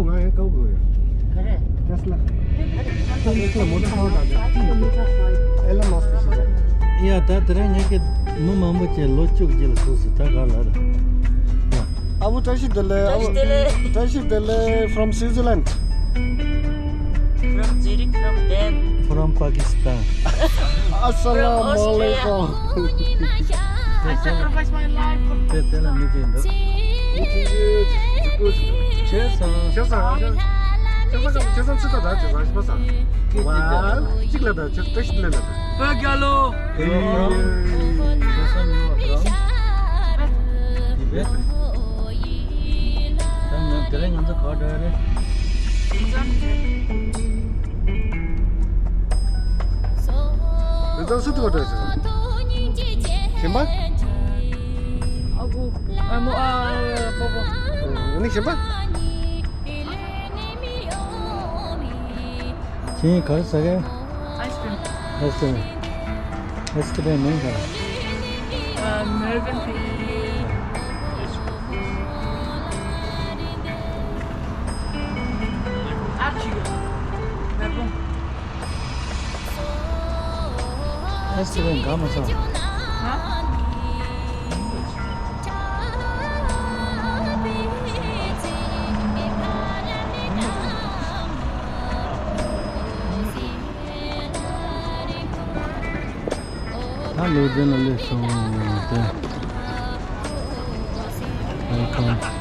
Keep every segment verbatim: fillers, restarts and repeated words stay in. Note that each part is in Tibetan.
ང་ཡང་ཀའོ་གོ་ཡོད། ག་རེ། ཊེ་སི་ལ། ཊེ་སི་ལ་མོ་ཊར་ཧོན་ཌ་དང་། ཨེ་ལོན་མཱ་སི་ཀི་ཞིག་རེད། ཡ་ད་དེ་རིང་ངེད་ཀྱི་མི་མང་པོ་ཅིག་ལོ་བཅུ་བརྒྱད་ལ་སོང་ཟིན། ད་ག་ལ་རེད། ཡ། ཨ་བུ་བཀྲ་ཤིས་བདེ་ལེགས། ཨ་བུ་བཀྲ་ཤིས་བདེ་ལེགས། བཀྲ་ཤིས་བདེ་ལེགས། From Switzerland. From Zurich, from Bern. From Pakistan. Assalamu alaikum. I sacrifice my life for དེ་དེ་ལ་མི་བྱེད་འདུག་མི་བྱེད་འདུག་ཁྱེད་སང་ཁྱེད་སང་ཁྱེད་སང་ཁྱེད་སང་ཚིག་ད་ད་ཁྱེད་སང་ཤི་པ་སང་ཁྱེད་ཀྱི་ད་གཅིག་ལ་ད་ཁྱེད་བཀྲ་ཤིས་བདེ་ལེགས་ད། བོད་རྒྱལ་ལོ། ཨེ། ཁྱེད་སང་མི་བ་བྲམ་དེ་བས། ད་ང་དེ་རིང་ང་ཚོ་ག་པར་འགྲོ་ཡ་རེད། རི་ཙང་སུ་ཐུག་འགྲོ་ཟེར། གཞན་པ། ཨ་བུ། ཨ་མོ། ཨ་པོ་པོ། ཨ་ནི་གཞན་པ། ཁྱེད་ག་རེ་ཟ་གི། ཨའི་སི་ཀྲིམ། ཨའི་སི་ཀྲིམ། ཨའི་སི་ཀྲིམ་མིང་ག་རེ། ཨ། མེལ་བོན་ཕིང་། ཨ་ཅི། མེལ་བོན། ཨེ་སི་ཀྲིམ་དགའ་མ་སོང་། ཧ། ད་ལུས་རྩལ་ལ་སླེབས་སོང་སྟེ། Welcome.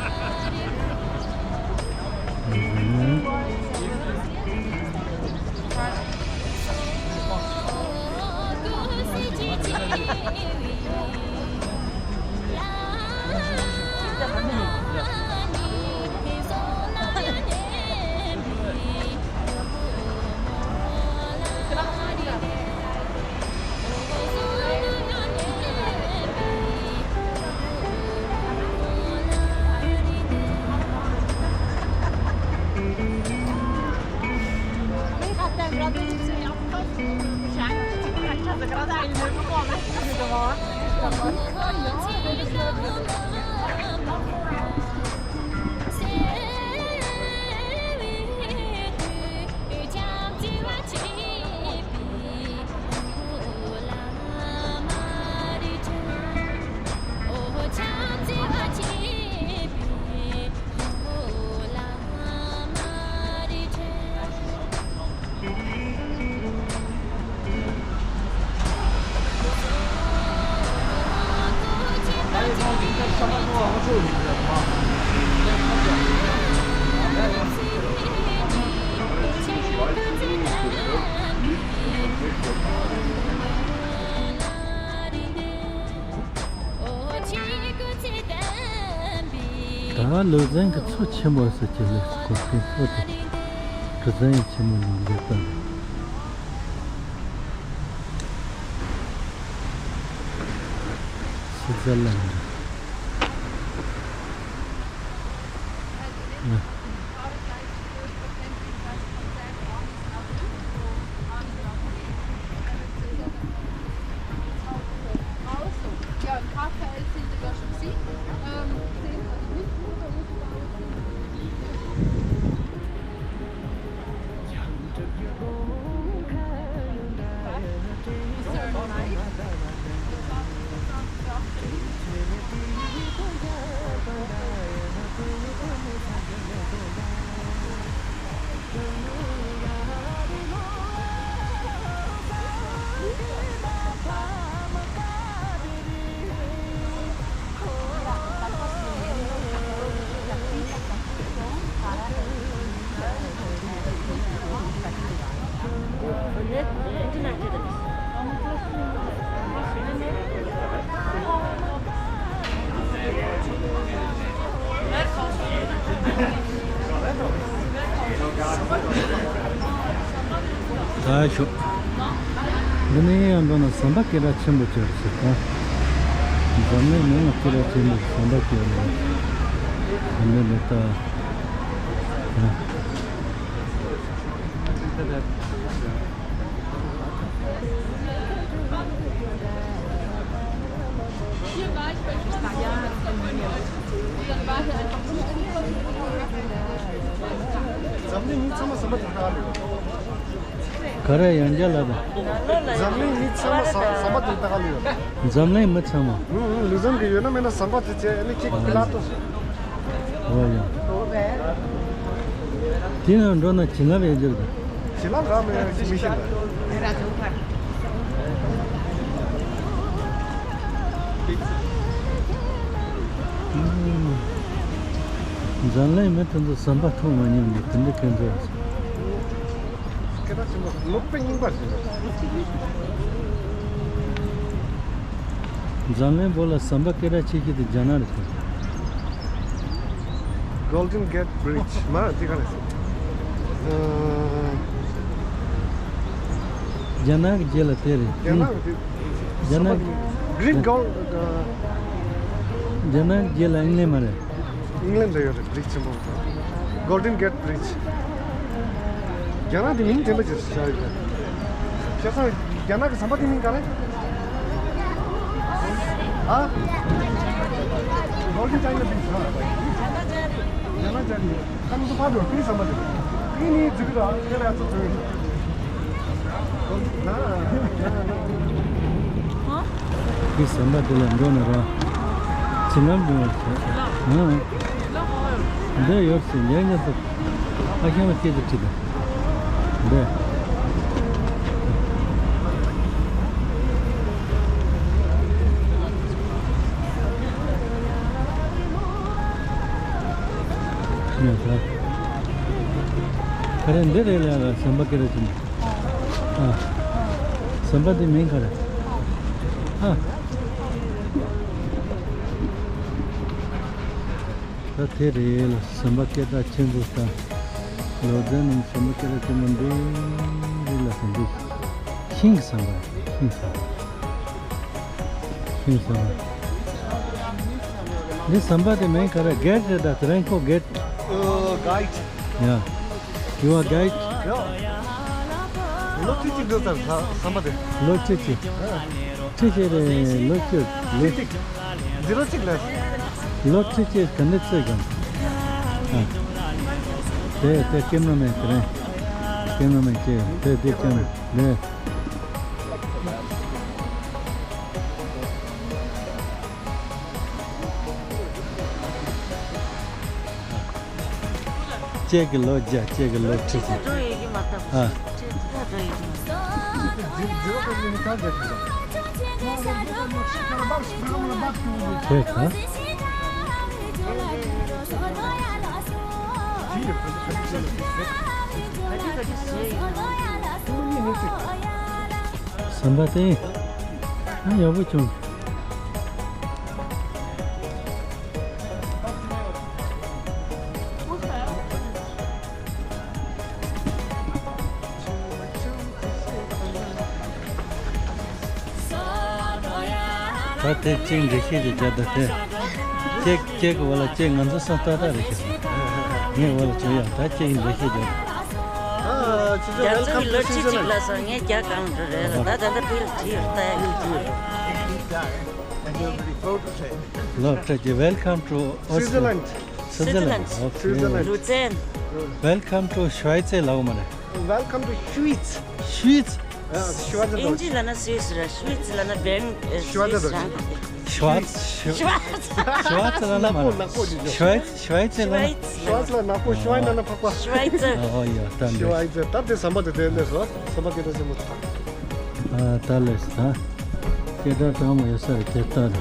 ད་ལུས་རྩལ་གྱི་མཚོ་ཆེན་མོ་ཟེར་གྱི་ལས་སུ་གོ་སྐབས་ཐོབ་སྟེ། གྲུ་གཟིངས་ཆེན་མོ་ནང་འདུག་པ། སི་ཛར་ལན་ཌི། ད་ཤོག་འདི་ནས་ཡང་འགྲོ་ན་ཟམ་པ་སྐད་གྲགས་ཆེན་པོ་ཅིག་རེད་ཟེར་ད། འཛམ་གླིང་ནང་ལ་སྐད་གྲགས་ཆེན་པོ་ཟམ་པ་སྐད་རེད། འདི་ནས་ད། འཛམ་གླིང་མི་ཚང་མ་ཟམ་པ་དེ་ལྟ་ག་ལ་ཡོད། ག་རེ་ཡང་བསྐྱར་ལབ་དང་། འཛམ་གླིང་མི་ཚང་མ་ཟམ་ཟམ་པ་དེ་ལྟ་ག་ལ་ཡོད། འཛམ་གླིང་མི་ཚང་མ། ཨུ་ཨུ། ལུགས་ཙམ་གྱི་ཡོད་ན་མེད་ན་ཟམ་པ་དེ་བྱས་ཨ་ནི་གཅིག་པི་ལ་ཏོ་ཟེར། ཨོ་ཡ། དེ་ནང་འགྲོ་ན་བྱིན་རླབས་ཡོད་རྒྱུ་རེད། བྱིན་རླབས་རག་མེད་ཡོད་ཅི་མི་ཤེས་ད། འཛམ་གླིང་མི་དེ་ཚོ་ཟམ་པ་མཐོང་མ་མྱོང་ནས་དེ་འདྲ་ཁྱོད་ཚོ། སྐད་གྲགས་ཆེན་པོ་ལོ་པེ་རྙིང་པ་ཞིག་རེད། འཛམ་གླིང་བོད་ལ་ཟམ་པ་སྐད་གྲགས་ཆེ་ཤོས་དེ་རྒྱ་ནག་རེད་དེ། Golden Gate Bridge མ་འདི་ག་རེད། ཨ། རྒྱ་ནག་གི་རྗེས་ལ་དེ་རེད། རྒྱ་ནག་གི་རྒྱ་ནག་Great Gold། རྒྱ་ནག་གི་རྗེས་ལ་ཨིང་ལན་མ་རེད། ཨིང་ལན་ལ་ཡོད་རེད། བི་རིཇ་ཆེན་པོ། Golden Gate Bridge། རྒྱ་ནག་དེ་མིང་དྲན་པ་ཅིག་བཞག་ཡོད་རེད། བྱས་ཙང་རྒྱ་ནག་གི་ཟམ་པ་དེ་མིང་ག་རེ། ཨ། Golden China Bridge ཨ། རྒྱ་ནག་ཅན་ནི། ཁ་ནུ་ཚོ་ཕར་འགྲོ། ཀི་ཟམ་པ་དེ། ཀི་ནི་འཛུལ་གི་ར། དེ་ལ་ཚོ་འཛུལ། ན། ཀི་ཟམ་པ་དེ་ལ་འགྲོ་ན་ར། བྱིན་རླབས་འདུག་ཨ། འདི་ཡོད་སྲིད་ལས་ཉེ་ཚོ། ཨ་ཁྱེད་མ་སྐད་ཆ་དྲིས་དང་། འདི། ཡ་ད། ག་རེ་འདི་རེད་ལ་ཟམ་པ་སྐད་རེད་ཅིང་། ཨ། ཟམ་པ་འདི་མིང་ག་རེ། ཨ། ད་དེ་རེད་ལ་ཟམ་པ་སྐད་གྲགས་ཆེན་པོ་དང་། ལོ་ཙཱ་ནང་ཟམ་པ་སྐད་གྲགས་ཆེན་པོ་འདི་རེད་ལ་ཟམ་པ། ཤིང་གི་ཟམ་པ་རེད། ཤིང་ཟམ་པ། ཤིང་ཟམ་པ། འདི་ཟམ་པ་དེ་མིང་ག་རེ། གེཊ་རེད་ད། དེ་རིང་ཁོ་གེཊ། ཨོ། གེཊ། ཡ། You are guide? ཡ། ལོ་ཁྲི་གཅིག་འགྲོ་ཚར་ས་ཟམ་པ་དེ། ལོ་ཁྲི་གཅིག་ཨ། ཁྲི་གཅིག་རེད། ལོ་གཅིག་ལོ་ཁྲི་གཅིག་འདི་ལོ་གཅིག་ལ། ལོ་ཁྲི་གཅིག་ག་འདྲ་བརྩི་གམ། ཨ། དེ་དེ་ཀེམ་ར་མེན་དེ་རེད། ཀེམ་ར་མེན་ཀེ་དེ་དེ་ཀེམ་ར་ནས། ཁྱེད་ཀྱི་ལོ་བརྒྱ། ཁྱེད་ཀྱི་ལོ་ཁྲི་གཅིག་ཨ། ཁྱེད་ག་ཟམ་པ་དེ། ཨ། ཡག་པོ་བྱུང་། ད་དེ་གཅིག་འགྲེལ་བཤད་ཅིག་རྒྱག་ད་དེ། ཁྱེད་ཁྱེད་ཀྱི་འོག་ལ་ཁྱེད་ང་ཚོ་སང་ཏག་ཏག་རེད་ཤག་ངས་འོག་ལ་བྱོན་ཡ། ད་ཁྱེད་ཀྱི་འགྲེལ་བཤད་རྒྱག་ཨ། ཁྱེད་ཚོ། རྒྱ་མཚོའི་ལོ་ཁྲི་གཅིག་ལ་སང་ངས་རྒྱ་གང་འགྲོ་རེད་ལ། ད་ད་ལྟ་བིལ་བྲིས་ཡོད་ད། ལོ་ཁྲི་གཅིག Welcome to Australia. Switzerland. Switzerland. Okay. Switzerland. ལུ་ཙན། Welcome to Schweiz ལབ་མ་རེད། Welcome to Schweiz. Schweiz. ཨ། ཤུ་ཝ་ཙི། ཨིན་ཇི་ལབ་ན་སུད་སི་ར། ཤུ་ཝི་ཙི་ལབ་ན་བེརན། ཨེ། ཤུ་ཝ་ཙི། སུད་སི་རང་གི། ཤུ་ཝ་ཙི། ཤུ་ཝ་ཙི། ཤུ་ཝ་ཙི་ལབ་ན་མ་རེད། ནག་པོ་ནག་པོ་ཞིག་ཤུ་ཝ་ཤུ་ཝ་ཙི་ལབ་ན། ཤུ་ཝ་ཙི། ཤུ་ཝ་ཙི་ལབ་ན་ནག་པོ། ཤུ་ཝ་ཙི་ལབ་ན་འཕགས་པ། ཤུ་ཝ་ཙི། ཨོ་ཡ། ད་ཤུ་ཝ་ཙི། ད་དེ་ཟམ་པ་དེ་དེ་ལས་སོ། ཟམ་པ་སྐད་གྲགས་ཆེན་པོ་དང་། ཨ། ད་ལས་ད། སྐད་གྲགས་གྲགས་མ་ཡོད་ས་རེད་དེ་ལྟ་རེད།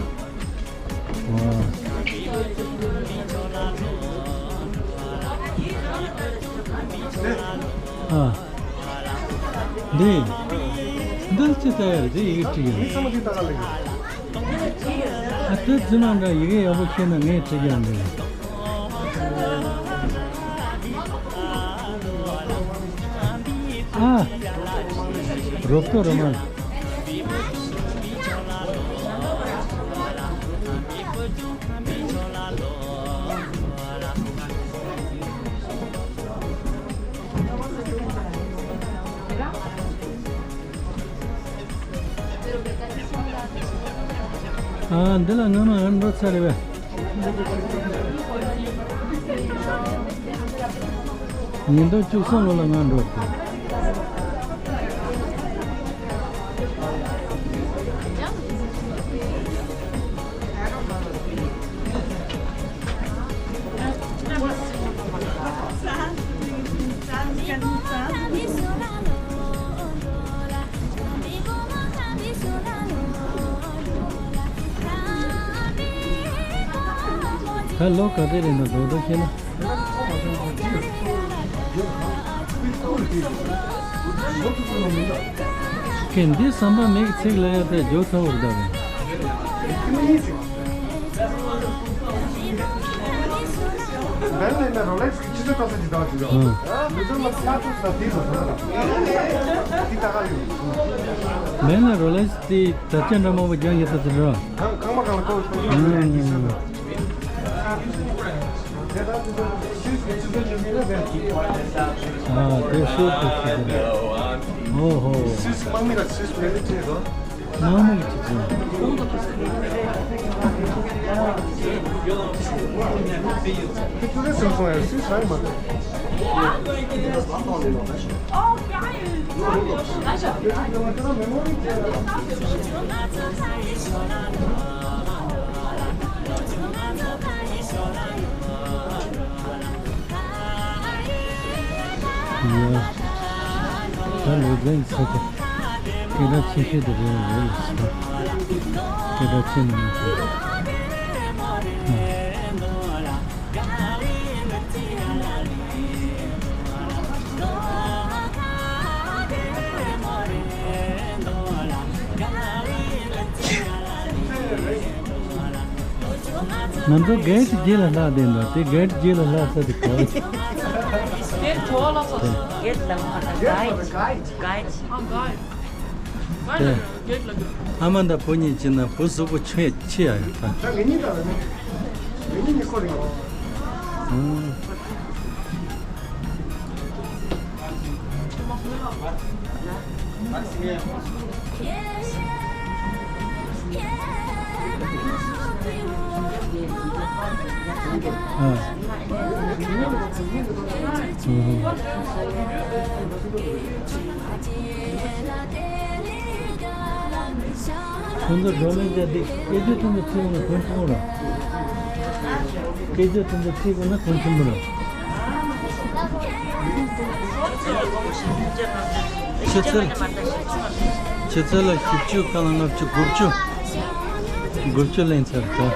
ཨ། འདི། འདི་ཅི་ལྟ་ཡ་རེད། འདི་ཡི་གེ་བྲིས་ཡོད། ཨ། དེ་ཚོ་ནང་འདྲ་ཡི་གེ་ཡག་པོ་ཤེས་ན་ངས་བྲིས་ཀྱང་འདི། ཨ། རོབ་ཏོ་རོ་མ། ཨ། འདི་ལ་སྔ་མ་ང་འགྲོ་ཚར་རེད་པས། ཉིས་སྟོང་བཅུ་གསུམ་ལོ་ལ་ང་འགྲོ་ཐུབ། ད་ལོ་ག་ཚོད་རེད་འདུག་རྡོག་རྡོག་བཤད་ན། ཁྱེད་འདི་བསམ་པ་མེད་ཚིག་ལ་ཡ་དེ་འཇོག་ཚ་བོར་གདའ་བས། ལན་ལེན་ན་རོ་ལེགས་ཀྱི་ཆུ་ཚོད་ཏོག་ཙམ་ཅིག་དང་ཅིག་ཡོད། ཨང་། མི་ཚང་མ་སྔ་དྲོ་ས་དེ་ལ་ཟ་ལ། དེ་ད་ག་ཡོད། ལན་ལ་རོ་ལེགས་དེ་ད་ཅི་འདྲ་མང་པོ་རྒྱག་ཡོད་ས་དེ་ར། ཁང་ཁང་མ་གང་ལ་ཀོ་ཀོ་ཡོད་ཀྱི་ས་ལ། ཨ་དེ་ཤོད་དེ་ཤོད་དེ། ཨོ་ཧོ། སུས་དམག་མི་ལ་སུས་མེད་དེ་དྲན་དོ། དམག་མི་གི་ཆུ་ཚོད། ཡ། ད་ལོ་རྒན་ཚོ་གི་སྐད་གྲགས་ཆེ་ཤོས་དེ་རེད་རེད་ལ་ཟེར། སྐད་གྲགས་ཆེ་ནི་མ་ཟེར། ང་ཚོ་གེ་ཊི་རྗེས་ལ་ལྷག་བསྡད་འདུག་དེ་གེ་ཊི་རྗེས་ལ་ལྷག་ས་དེ་ག་རེ། གེ་ཊི་གྲོ་བ་ལ་སོགས། གེ་ཊི་ལ་མ་ད་གའེ་ཌི། གའེ་ཌི། ཨ་གའེ་ཌི། ཨ་མ་དང་བུ་གཉིས་ཀྱི་ན་བུ་གཟུགས་པོ་ཆེ་ཆེ་ཡ་ཡོད་ད། ད་ངེད་གཉིས་ད་ངེད་གཉིས་ནི་ཁོ་རེད། ཨང་། ཁོང་ཚོ་བགྲོ་གླེང་བྱས་ཏེ་སྐད་ཆ་ཐུང་ཐུང་དྲིས་ན་ཁོང་ཆུང་ར། སྐད་ཆ་ཐུང་ཐུང་དྲིས་ན་ཁོང་ཆུང་ར། ཆུ་ཚོད། ཆུ་ཚོད་ལ་བཞི་བཅུ་གང་ལ་ལྔ་བཅུ་དགུ་བཅུ། དགུ་བཅུ་ལེན་ཚར་ཏོ།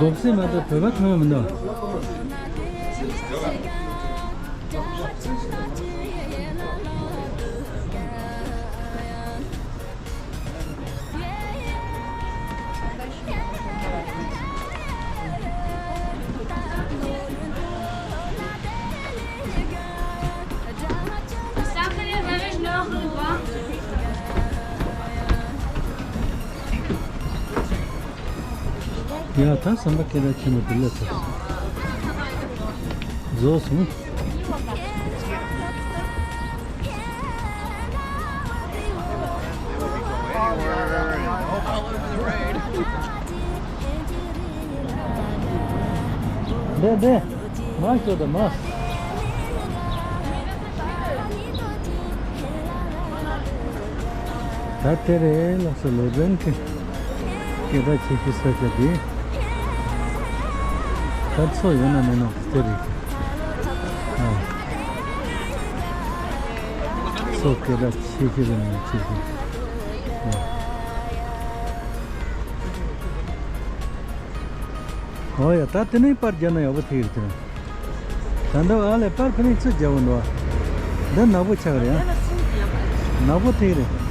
འགོག་སེ་མ་གཏོགས་བོད་པ་མཐོང་ཡ་མི་འདུག་ཡ་ད་ཟམ་པ་སྐད་གྲགས་ཆེན་པོ་འདི་ལ་ཚར་སོང་། རྫོགས་སོང་། འདི་འདི། མ་ཤོད་དང་མ། ད་དེ་རེད་ལགས་སོ། ལོ་རྒན་གྱི་སྐད་གྲགས་ཆེ་ཤོས་ས་ཆ་འདི། ད་མཚོ་ཡོད་ན་མེད་ན་དེ་རེད། ཨ། མཚོ་སྐད་གྲགས་ཆེ་ཤོས་རེད་མི་ཆེ་ཤོས། ཨ། ཨོ་ཡ། ད་དེ་ནས་པར་རྒྱག་ན་ཡག་པོ་ཐིག་རེད་དེ། ད་ལྟ་ཨ་ལས་པར་ཕ་ནས་ཚུར་རྒྱག་འོང་འདུག་འདི་ནག་པོ་ཆགས་རེད་ཨ། ནག་པོ་ཐིག་རེད།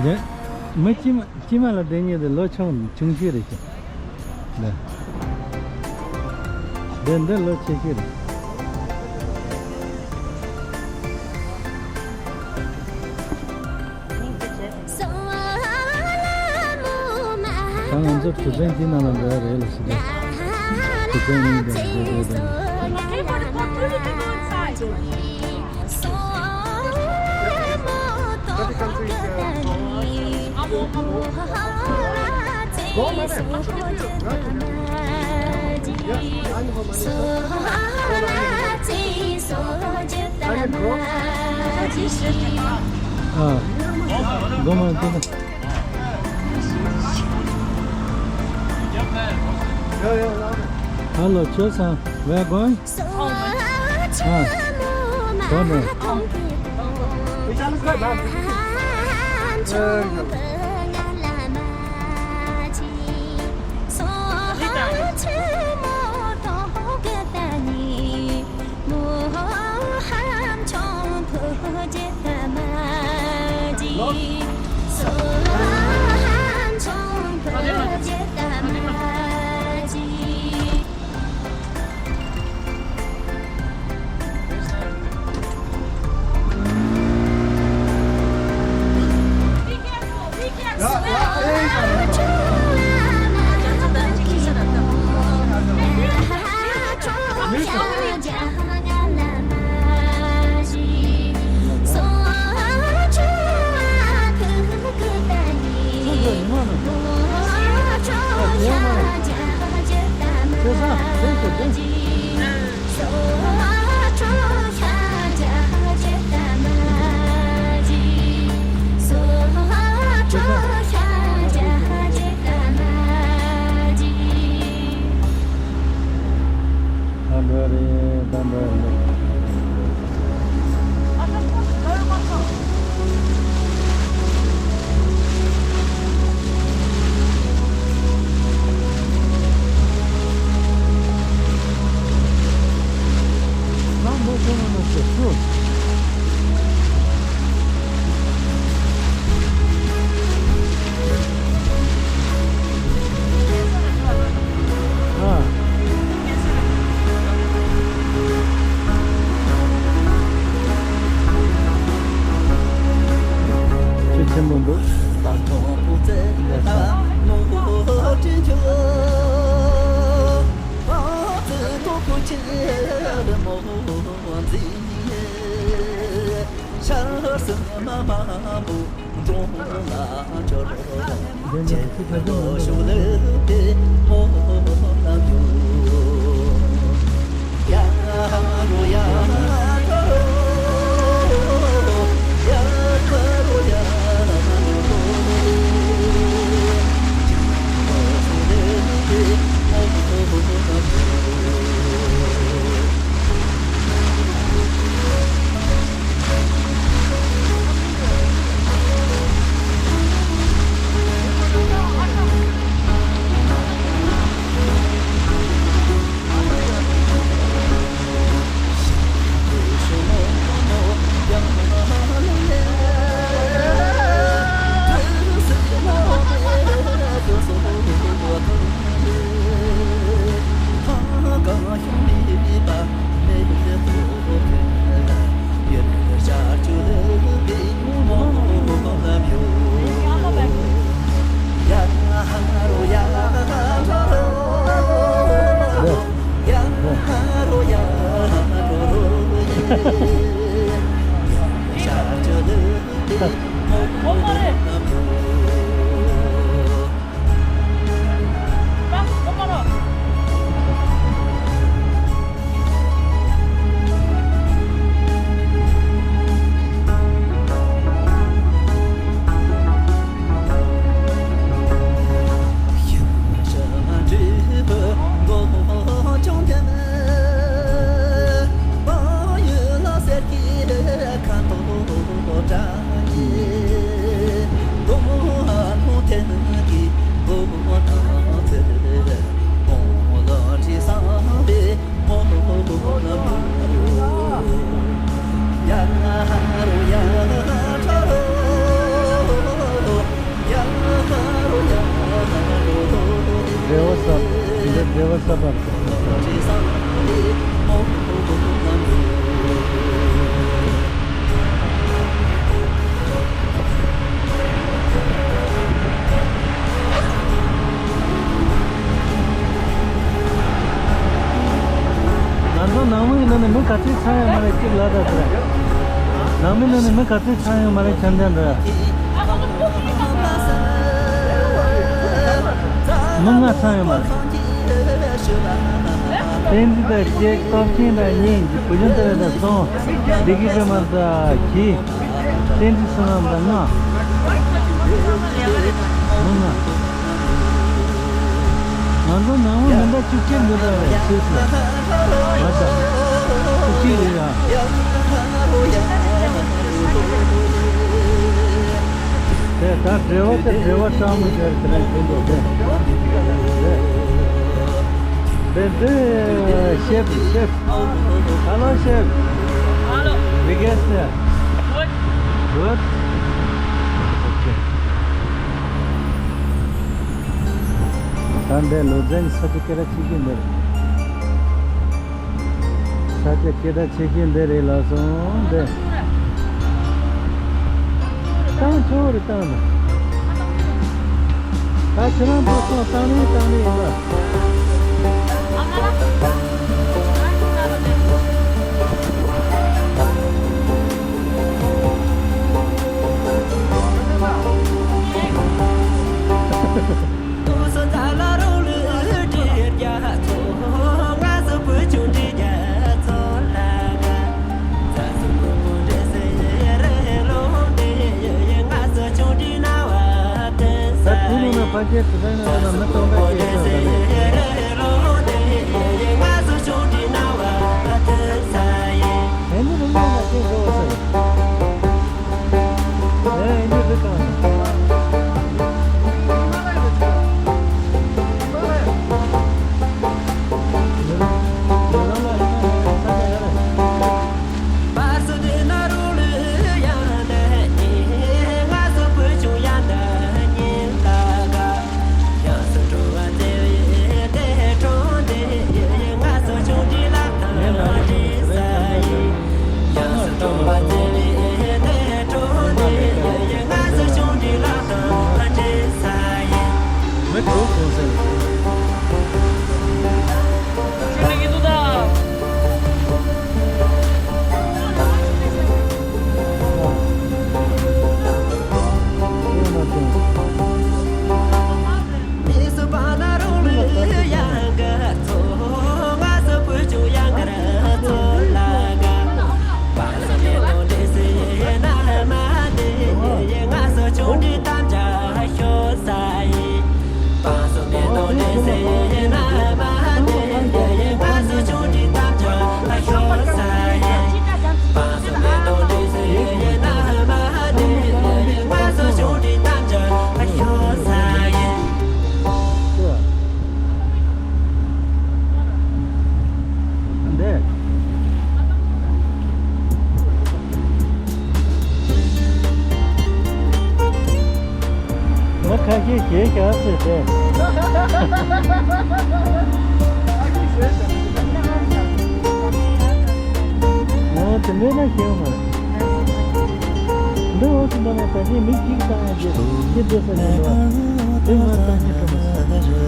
ལེ། མི་ཁྱིམ་ཁྱིམ་ལ་བསྡད་མཁན་དེ་ལོ་ཆུང་ཆུང་ཤོས་རེད་ཤག་ལེ། འདི་འདི་ལོ་ཆེ་ཤོས་རེད། ད་ང་ཚོ་གྲུ་གཟིངས་འདི་ནང་ལ་འགྲོ་ཡ་རེད་ལ་ཞིག་གྲུ་གཟིངས་གཉིས་དང་འགྲོ་དགོས་དང་། ཨ། སྒོ་མ་དེ་ན། Hello, Chosun. Where going? ཨ། གོ་ནས། ཆེ་ཆེན་པོ་འདུག་ནང་མི་ནང་ནས་མི་ག་ཚོད་ཚང་ཡོད་མ་རེད། གཅིག་ལ་ད་ཟེར། ནང་མི་ནང་ནས་མི་ག་ཚོད་ཚང་ཡོད་མ་རེད། འཆམ་འཆམ་འདྲ། མི་ལྔ་ཚང་ཡོད་མ་རེད། བསྟན་འཛིན་དང་གཅིག་སྟོབས་ཆེན་དང་གཉིས། བུ་ཆུང་དེ་དང་གསུམ། བདེ་སྐྱིད་སྒྲོལ་མ་དང་བཞི། བསྟན་འཛིན་བསོད་ནམས་དང་ལྔ། མི་ལྔ། ང་ཚོ་ནང་མི་མི་འདྲ་བཅུ་གཅིག་འདུག་ད་རེད། སུད་སི། ང་ད་བཅུ་གཅིག་རེད་ཡ། དེ་ད་འབྲེལ་བ་དེ་འབྲེལ་བ་སྤྲང་མོ་ཟེར། དེ་རིང་དེ་འདྲ་དེ་དེ་དེ་ཤེབ་ཤེབ། Hello, chef. Hello. Wie geht's dir? Gut. Gut? Okay. ད་འདི་ལོ་ཙཱ་ནས་ས་ཆ་སྐད་གྲགས་ཆེ་ཤོས་འདི་རེད། ས་ཆ་སྐད་གྲགས་ཆེ་ཤོས་འདི་རེད་ལགས་སོ། འདི། བཏང་ཆོག་རེད། བཏང་ན། ད་ཁྱེད་རང་ཚོ་སོང་། བཏང་ནི་བཏང་ནི་ཡིན་པ། ད་ཁུ་ནུ་ན་ཕ་ཁྱེད་སུ་ད་ན་ན་མི་སྟོང་ཕྲག་སྐྱེས་སོང་ད་ལ། ཨེ་ནི་རུ་མ་ན་ཁྱེད་འགྲོ་བ་སོང་། ང་ཁ་ཤས་ཞེས་བྱ་ཟེར་ཏེ། ཨོ་དེ་འདྲ་ན་ཞེས་མ། འདི་འོ་དེ་འདྲ་ན་ད་ནི་མི་གཅིག་བཏང་ཡ་ཞེས་ཅི་འདྲ་ཟེར་ནས་འདུག་དེ་ང་བཏང་ཉེ་ཁྲོ་མ་ཟེར།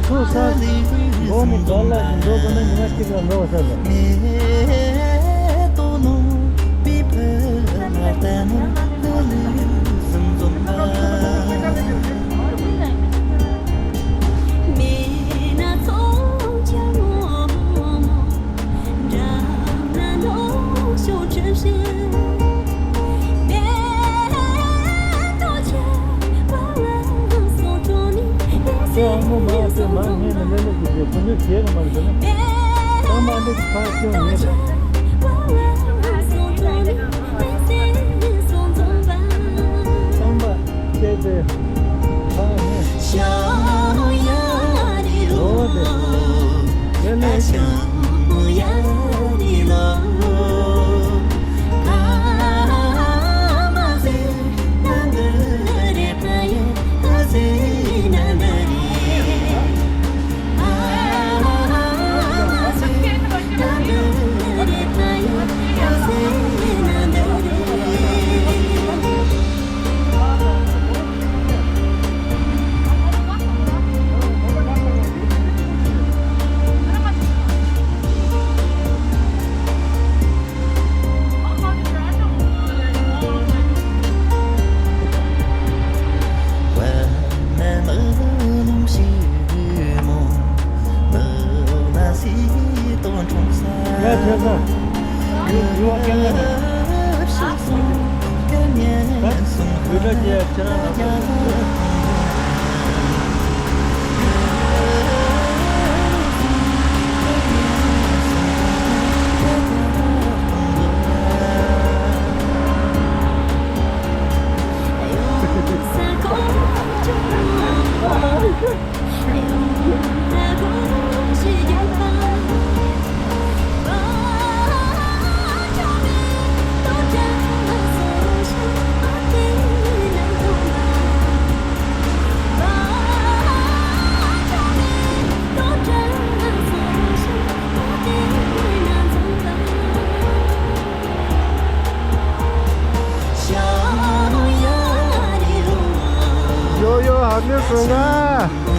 ཁོ་ས་འགོ་ནས་འགོ་ལ་འགྲོ་དགོས་ན་ཉི་མ་གཅིག་ལ་འགྲོ་བ་ས་ལ། ཁྱེད་ཨ་མ་མ་ཨ་ཕས་མ་སྔོན་ནས་ལས་ལས་ཀྱི་རྗེས་ཁོ་ཚོས་བྱས་ནས་མ་བྱས་ན། ད་མ་འདི་ཕར་སྐྱོན་ངེས་རེད། ཚང་མ་བལྟས་ཏེ་ཕར་ངེས། ཨོ་དེ་ལས་ལས་ཀྱི། བོད་ལ་རྒྱལ་ཁྱེད་རང་ལ། ཡོ་ཡོ་ཨ་ནེ་སོང་ང་།